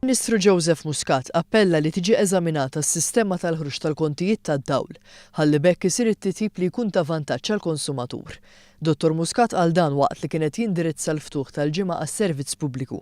Ministru Joseph Muscat appella li tiġi eżaminata s-sistema tal-ħruġ tal-kontijiet tad-dawl ħalli b'hekk isir it-titjib li jkun ta' vantaġġ għall-konsumatur. Dottor Muscat qal dan waqt li kien qed jindirizza l-ftuħ tal-Ġimgħa għas-Servizz Pubbliku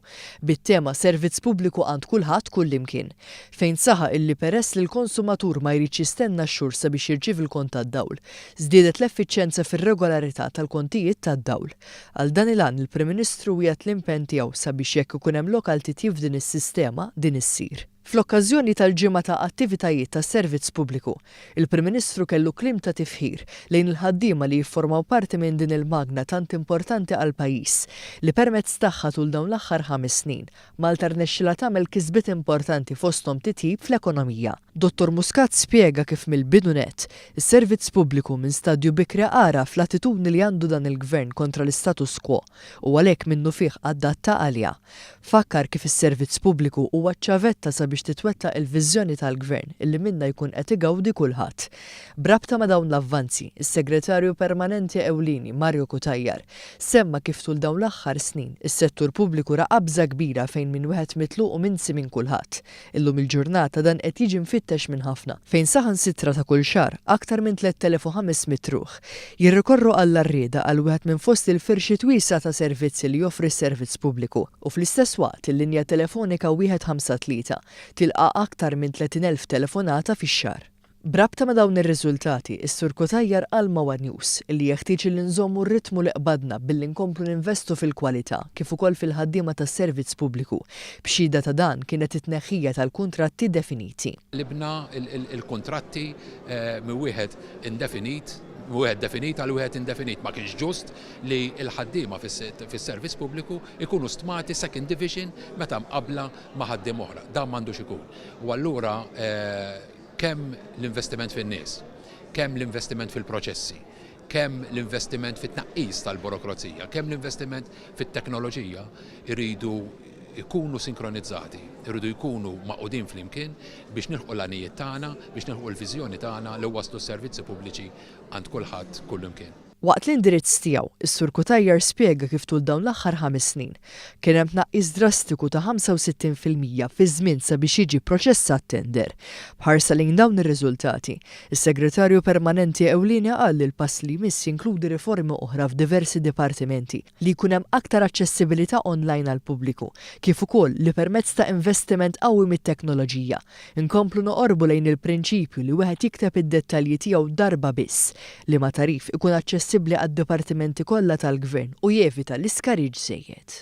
bit-tema Servizz Pubbliku għand kulħadd kullimkien fejn saħaq illi peress li l-konsumatur ma jridx jistenna x-xhur sabiex jirċievi l-kont tad-dawl, żdiedet l-effiċjenza fir-regolarità tal-kontijiet tad-dawl. Għal dan il-għan, il-Prim Ministru wiegħed l-impenn tiegħu sabiex jekk ikun hemm lok għal titjib f'din is-sistema, din issir. Fl-okkażjoni tal-ġimgħa ta' attivitajiet tas-Servizz Pubbliku, il-Prim Ministru kellu kliem ta' tifħir lejn il-ħaddiema li jifformaw parti minn din il-magna tant importanti għall-pajjiż, li permezz tagħha tul dawn l-aħħar ħames snin, Malta rnexxilha tagħmel kisbiet importanti fosthom titjib fl-ekonomija. Dottor Muscat spjega kif mill-bidu nett, is-Servizz Pubbliku minn stadju bikri għaraf l-attitudni li għandu dan il-Gvern kontra l-istatus quo u għalhekk minnufih adatta għaliha. Fakkar kif is-Servizz Pubbliku huwa ċ-ċavetta sabiex titwettaq il-viżjoni tal-Gvern illi minnha jkun qed igawdi kulħadd. B'rabta ma' dawn l-avvanzi, is-Segretarju Permanenti Ewlieni Mario Cutajar semma kif tul dawn l-aħħar snin, is-settur pubbliku ra qabża kbira fejn minn wieħed mitluq u minsi minn kulħadd, Illum il-ġurnata dan qed jiġi mfittex minn ħafna, fejn saħansitra ta' kull xahar aktar minn 3,500 ruħ jirrikorru għall-għarrieda għal wieħed minn fost il-firxiet wiesgħa ta' servizzi li joffri s-servizz pubbliku u fl-istess waqt il-linja telefonika 153 tilqa' aktar minn 30,000 telefonata fix-xahar. B'rabta ma' dawn ir-riżultati, is-Sur Cutajar qal ma' one News li jeħtieġ li nżommu r-ritmu li qbadna billi nkomplu ninvestu fil-kwalità kif ukoll fil-ħaddiema tas-servizz pubbliku. B'xhieda ta' dan kienet it-tneħħija tal-kuntratti definiti. Qlibna l-kuntratti minn wieħed indefinit, minn wieħed definit għal wieħed indefinit. Ma kienx ġust li l-ħaddiema fis-servizz pubbliku jkunu stmati second division meta mqabbla ma' ħaddiema oħra. Dan m'għandux ikun. U allura Kemm l-investiment fin-nies, kemm l-investiment fil-proċessi, kemm l-investiment fit-tnaqqis tal-burokrazija, kemm l-investiment fit-teknoloġija jridu jkunu sinkronizzati, iridu jkunu magħqudin flimkien biex nilħqu l-għanijiet tagħna, biex nilħqu l-viżjoni tagħna li nwasslu s-servizzi pubbliċi għand kulħadd kullimkien. Waqt l-indirizz tiegħu, is-Sur Cutajar spjega kif tul dawn l-aħħar ħames snin, kien hemm tnaqqis drastiku ta' 65% fiż-żmien sabiex jiġi pproċessat tender. B'ħarsa lejn dawn ir-riżultati, is-Segretarju Permanenti Ewlieni qal li l-pass li jmiss jinkludi riformi oħra f'diversi dipartimenti, li jkun hemm aktar aċċessibilità online għall-pubbliku, kif ukoll li permezz ta' investiment qawwi mit-teknoloġija, Inkomplu noqorbu lejn il-prinċipju li wieħed jikteb id-dettalji tiegħu darba biss, liema tagħrif ikun aċċessibbli għad-dipartimenti kollha tal-Gvern u jevita l-iskariġġ żejjed.